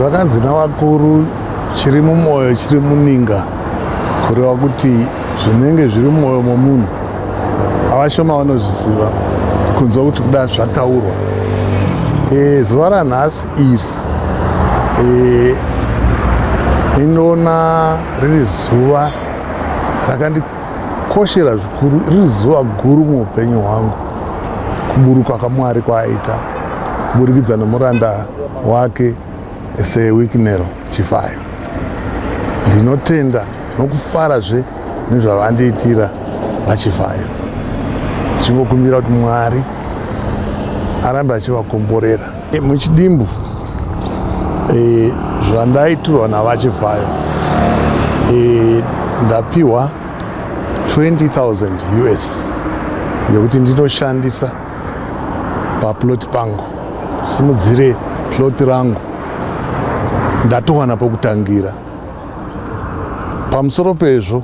Zvakanzi navakuru, chiri mumwoyo chiri muninga, kureva kuti zvinenge zviri mumwoyo momunhu avashoma vanozviziva kunzwa kuti kuda zvataurwa. Zuva ranhasi iri inoona riri zuva rakandikoshera zvikuru, riri zuva guru muupenyu hwangu, kuburuka kwaMwari kwaaita kuburikidza nomuranda wake Sir Wicknell Chivayo. Ndinotenda nokufarazve nezvavandiitira vaChivayo, chingokumbira kuti Mwari arambe achivakomborera. Muchidimbu, zvandaitirwa navaChivayo, ndapiwa 20,000 US yekuti ndinoshandisa paplot pangu, simudzire plot rangu, ndatowana pokutangira. Pamusoro pezvo,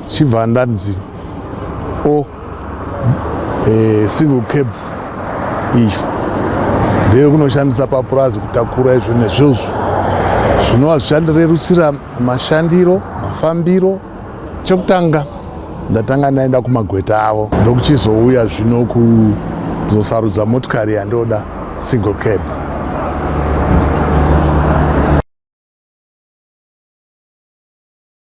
chibva ndanzi o single cab iyo ndeyekunoshandisa papurazi kutakura izvo nezvozvo, zvinova zvichandirerutsira mashandiro, mafambiro. Chekutanga ndatanga ndaenda kumagweta avo, ndokuchizouya zvino kuzosarudza motikari yandoda, single cab.